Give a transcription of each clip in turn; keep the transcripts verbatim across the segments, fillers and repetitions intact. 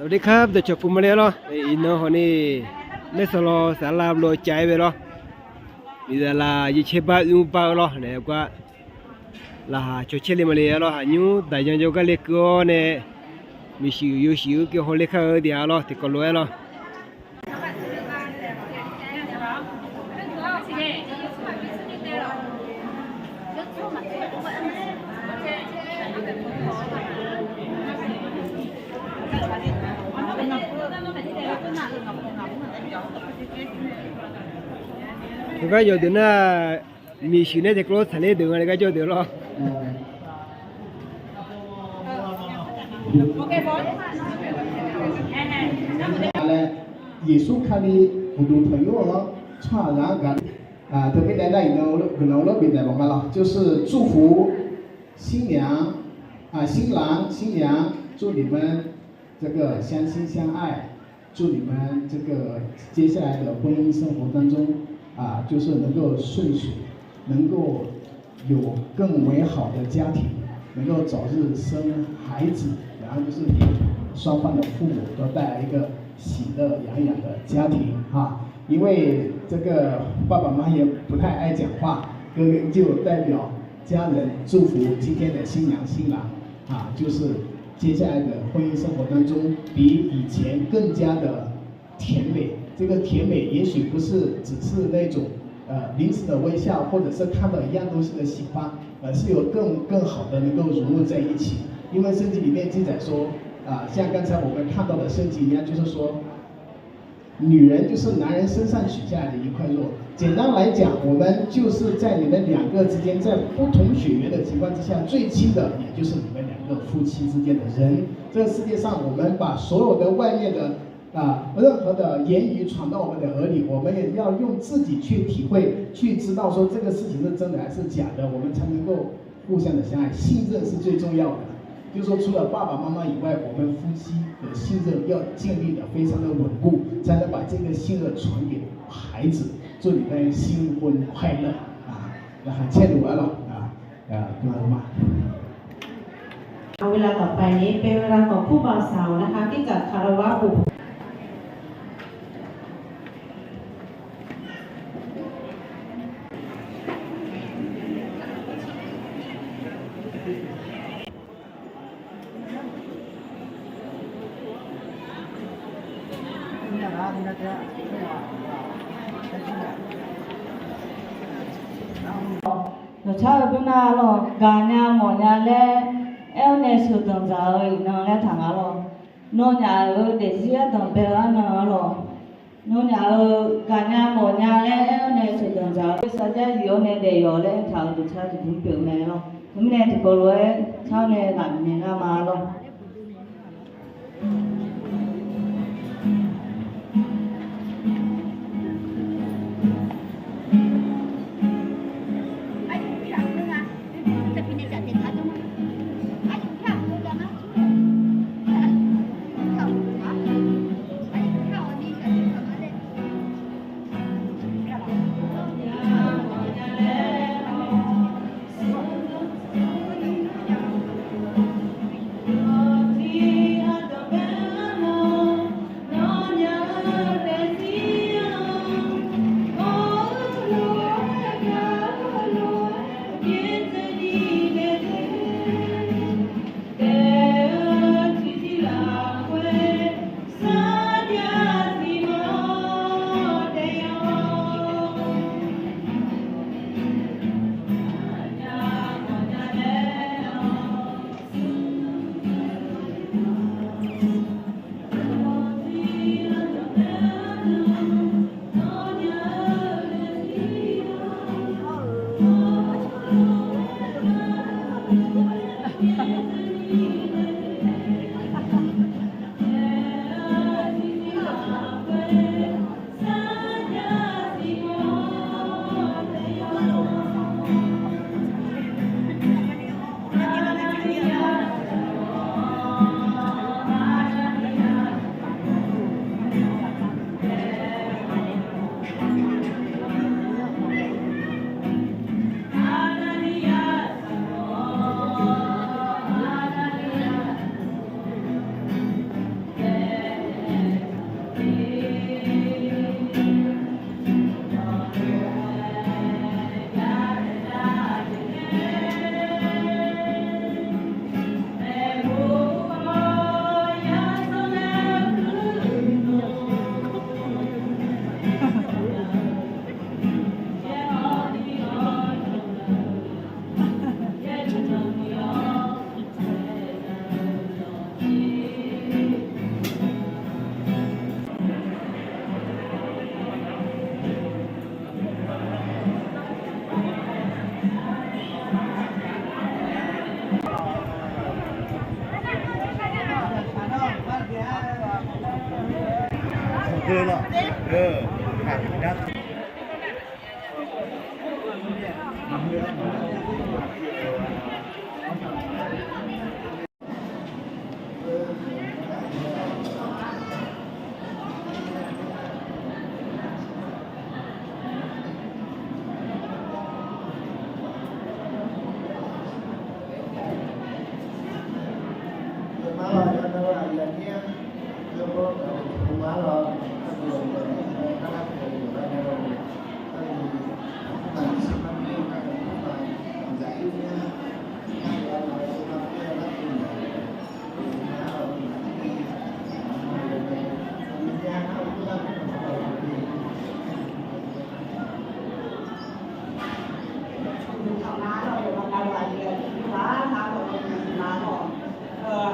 สวัสดีครับ dawqcawq puq ma le-a lawr. Iqnan hawq ni, maer sawq law saflar lof cav-aer bae lawr. Miqzaq laf yawcaer bar oer bar-eu lawr nae gar, laqkhaq cawcaer le ma le-a lawr. Aqnymr daqyan jawrgar le keuv-awr nae, miqshuif yawshuif-eu keuvhaw le kar-eu deuq-a lawr, tiqkawv lof-aer lawr. Heugar yawqdeuq nar, miqshuif nae tiqkawv lof-aer tsaqler deuq nga le gar jawr deuq lawr. Yeqsur Kali uqduq tanqnymr-anr tsawrhaqzaq-anr gaq, teumirnae nar iqnan guiqlanq lof bifnaeq mawf nga lawr, 就是祝福新娘，啊，新郎新娘，祝你们这个相亲相爱，祝你们这个接下来的婚姻生活当中，啊，就是能够顺遂，能够有更美好的家庭，能够早日生孩子，然后就是给双方的父母都带来一个喜乐洋洋的家庭哈。因为这个爸爸妈妈也不太爱讲话，哥哥就代表家人祝福今天的新娘新郎啊，就是接下来的婚姻生活当中比以前更加的甜美。这个甜美也许不是只是那种，呃，临时的微笑，或者是看到一样东西的喜欢，而是有更，更好的能够融入在一起。因为圣经里面记载说，啊，像刚才我们看到的圣经一样，就是说，女人就是男人身上取下来的一块肉。简单来讲，我们就是在你们两个之间，在不同血缘的情况之下，最亲的也就是你们两个夫妻之间的人。这个世界上，我们把所有的外面的 啊，任何的言语闯到我们的耳里，我们也要用自己去体会，去知道说这个事情是真的还是假的，我们才能够互相的相爱。信任是最重要的，就是说除了爸爸妈妈以外，我们夫妻的信任要建立得非常的稳固，才能把这个信任传给孩子，祝你们新婚快乐啊！那很欠đủ了啊！ Aqwuilav tawqpae ni paewe lavkhawf purbav saq-awq narkha tiqzaq kaqlav-aer bof. Dawqcar-eu bymr nar lawr, gaqnya mawfnya laer aer-awr nae sheuqdanq dzaq-eu iqnan laer taq nga lawr. Nawnyaf-euq daefzir ardanq bae-eu arnan-a lawr. Nawnyaf-euq gaqnya mawfnya laer aer-awr nae sheuqdanq dzaq-eu sarjax yif-awr nae daef yawq laer aertaq-euq dawqcar tiqbymr pyeuf-eu mae lawr. Teumirnae tiqkawv lof-aer car-awr nae laf bifnaeq nar ma lawr.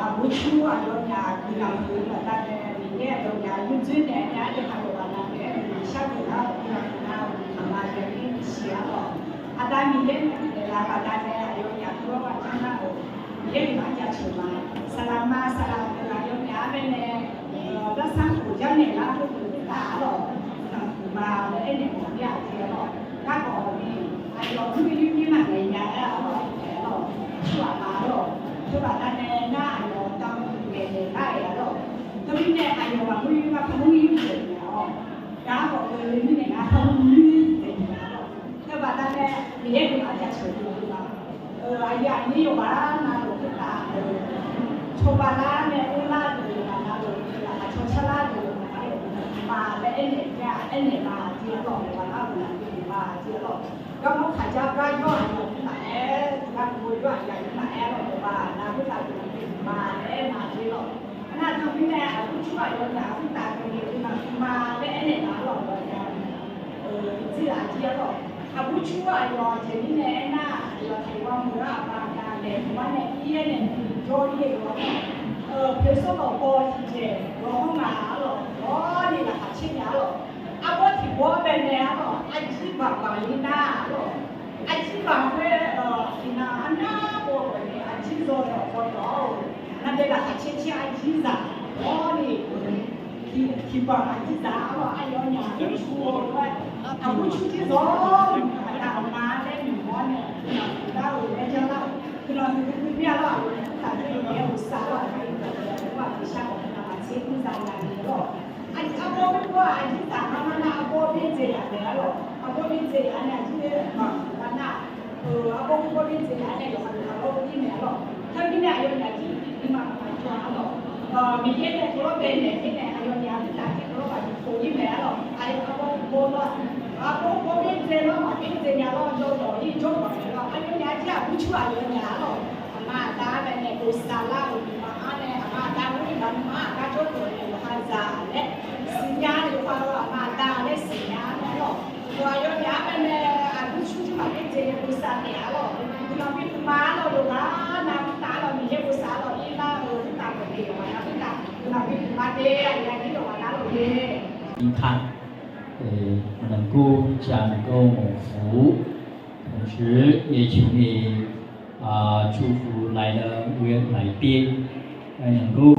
Aqbur cur aqyawfnyaf guiqlanq huiq-eu baqdanae, Miqyaer aqyawfnyaf yurdzoer naeq-aer nae aryaer ha yawqghaq navnaeq-aer nae shar geuf nar-eu guiqlanq huiq nar-eu guiqlanq ma yaer ni siq-ar lawq. Aqda Miqyaer naeq-aer naeqlaf baqdanae aqyawfnyaf teughaq janr nar-euq Miqyaer guiqlanq jaceuq ma. Saqlaq ma saqlaq deuq aqyawfnyaf-anr baenae, lavsar khof janrnaeq lar khoergeuf naeq lar-ar lawq. Guiqlanq huiq ma laer aernaeq mawf mir-aq jeq-ar lawq. Garkawv ni aqyawf mr-eu yur nyir maqngaeq nya-aer-ar lawq, aer-ar lawq. Aqsurghaq ma-ar lawq. Teubaqdanae nar aqyawf danqbae naeq lar-aer-ar lawq. Teumirnae aqyawf maqngeur yur nar par mr yur dzaeq naeq-ar lawq. Garkawv-eu mirnae ngar par mr yur dzaeq naeq-ar lawq. Teubaqdanae Miqyaer guiqlanq jaceuq-eu deuq-aq, aqyuif aqnyir yawqghaq navluf khoertav cawba lar nae ur lar deuq yawqghaq navluf, laqkhaq caw car lar deuq yawqghaq navluf, ma laer aernaeq nya aernaeq ma jeq-ar lawq, yawqghaq navluf naqbi ma jeq-ar lawq. Garmawr kaqjar gar yawr aqyawf mr maqaer, tiqgar mq-eu yawr aqyawf mr maqaer lawq, yawqghaq navluf naqbi ma laer aernaeq jeq lawq. Nar teumirnae aqbur cur aqyawfnyaf khoertav deuq ni guiqlanq huiq ma laer aernaeq ma-ar lawq, yawqghaq navluf. Tiqzir laf jir-ar lawq. Aqbur cur aqyawf jeq mirnae aernar, aqyawf tiqghaq meuq-anr aqma aqda laeqhmq-anr nae ir-aer nae jawr-ir-eu-ar lawq. Poeqsawr lawqbaw tiqjeq ghawqhanr ngaq-ar lawq, ghawrni laqkhaq caer nya-ar lawq. Arbawr tiqbawr baenae-ar lawq, arjir baq baq-ir nar-ar lawq. Arjir baq khoer, iqnan arnar baw-awq ni arjir zaw dawq zaw dawq-awr-eu, navdae laqkhaq caer caer arjir zaq ghawrni, tiqbaq arjir zaq-ar lawq. Aqyawfnyaf khoer cu-eu lof-aer, aqbur cur jir zawr-eu aqda aqma laer noeqmawr nae guiqlanq huiq lar-euq laer janr lar-euq guiqlanq huiq huiq mir-ar lawq. Aqyawfnyaf khoertav jir-eu naeq-aer bosav lar-euq aqyawfnyaf khoertav jeq-aq, aqyawfnyaf maqtser mr za nya-eu lawq. Arbawr khoergawr-aq, arjir taf ngar mar nar arbawr byaerdzae yaf naeq-ar lawq. Arbawr byaerdzae yaf nae aqjir-aer maqhuiq lar nar, arbawr khoergawr byaerdzae yaf nae yawqha yawqha lawr-ir naeq-ar lawq. Teumirnae aqyawfnyaf jir bi bi ma maqma jawr-ar lawq. Miqyaer nae tawvlawr bae naeq-aer nae aqyawfnyaf khoertav jir tawvlawr baq bi khof-ir naeq-ar lawq. Aqyawf arbawr khoergawr lawr, arbawr khoergawr byaerdzae lawr, maqbyaerdzae nya lawr, jawrdawq-ir jawrdawq naeq lawr. Aqyawfnyaf jir aqbur cur aqyawfnyaf-ar lawq. Aqma aqda baenae bosav lar-euq nuima-anr nae, aqma aqda mur-ir baq nuima-anr aqgar jawrdawq naeq yawqha zaq laer siqnya-eu yawqha-eu aqma aqda laer siqnya-ar nae-ar lawq. Aqyawfnyaf-anr baenae aqbur cur jir maqbyaerdzae nae bosav naeq-ar lawq. Guiqlanq bi huiq ma-ar lawq. Yawqghaq nav khoertav-ar lawq, Miqyaer bosav-ar lawq. Ir lar-eu khoertav baqdanae yawqghaq nav khoertav guiqlanq bi huiq ma de. Aqyawfnyaf jir yawqghaq nav lawq de. Aqyawfnyaf 能够讲够 也求你，啊，祝福来的，来宾，呃，能够